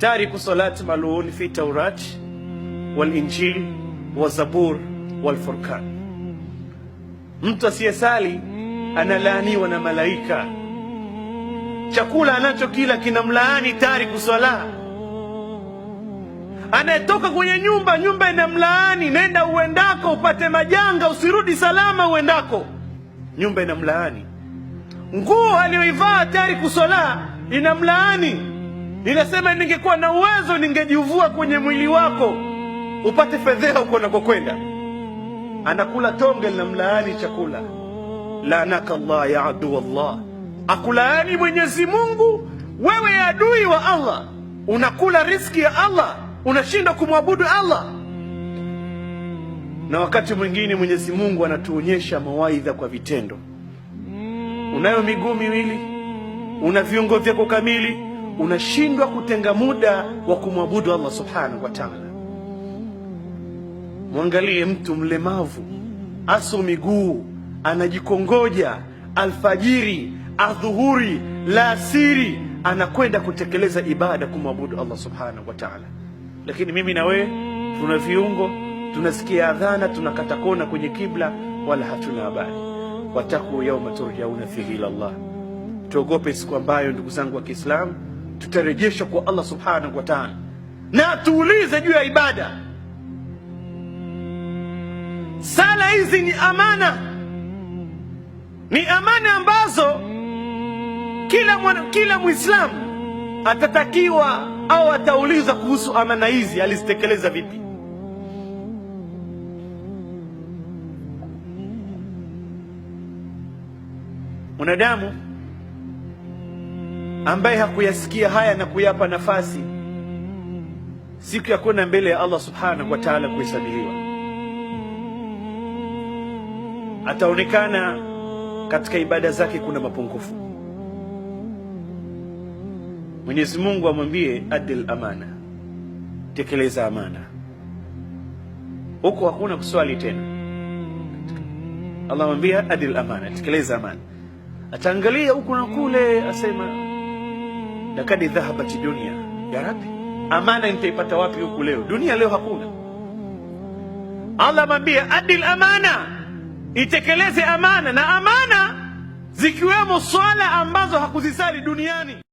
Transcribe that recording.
Tariku salati maluun fi Taurat wal Injil wa Zabur wal Furqan. Mtu asiyesali analaaniwa na malaika. Chakula anachokila kinamlaani tariku sala. Anayetoka kwenye nyumba, nyumba inamlaani, nenda uendako upate majanga, usirudi salama uendako. Nyumba inamlaani. Nguo aliyoivaa tariku sala inamlaani, inasema ningekuwa na uwezo ningejivua kwenye mwili wako upate fedheha huko unakokwenda. Anakula tonge linamlaani chakula. Laanaka Allah ya adu Allah, akulaani Mwenyezi Mungu, wewe adui wa Allah, unakula riski ya Allah, unashindwa kumwabudu Allah. Na wakati mwingine Mwenyezi Mungu anatuonyesha mawaidha kwa vitendo. Unayo miguu miwili, una viungo vyako kamili, unashindwa kutenga muda wa kumwabudu Allah subhanahu wa ta'ala. Mwangalie mtu mlemavu, aso miguu, anajikongoja alfajiri, adhuhuri, laasiri, anakwenda kutekeleza ibada kumwabudu Allah subhanahu wa ta'ala. Lakini mimi na wewe tuna viungo, tunasikia adhana, tunakata kona kwenye kibla, wala hatuna habari. Wataku yauma turjauna fihi ila Allah, tuogope siku ambayo, ndugu zangu wa Kiislamu, tutarejeshwa kwa Allah subhanahu wa ta'ala na tuulize juu ya ibada. Sala hizi ni amana, ni amana ambazo kila Mwislamu atatakiwa au ataulizwa kuhusu amana hizi, alizitekeleza vipi? Mwanadamu ambaye hakuyasikia haya na kuyapa nafasi, siku ya kwenda mbele ya Allah subhanahu wa ta'ala kuhesabiwa, ataonekana katika ibada zake kuna mapungufu. Mwenyezi Mungu amwambie adil amana, tekeleza amana. Huko hakuna kuswali tena. Allah amwambia adil amana, tekeleza amana. Ataangalia huku na kule, asema lakad dhahabat dunia, ya Rabbi, amana nitaipata wapi huku leo? Dunia leo hakuna. Allah amwambia adil amana, itekeleze amana, na amana zikiwemo swala ambazo hakuzisali duniani.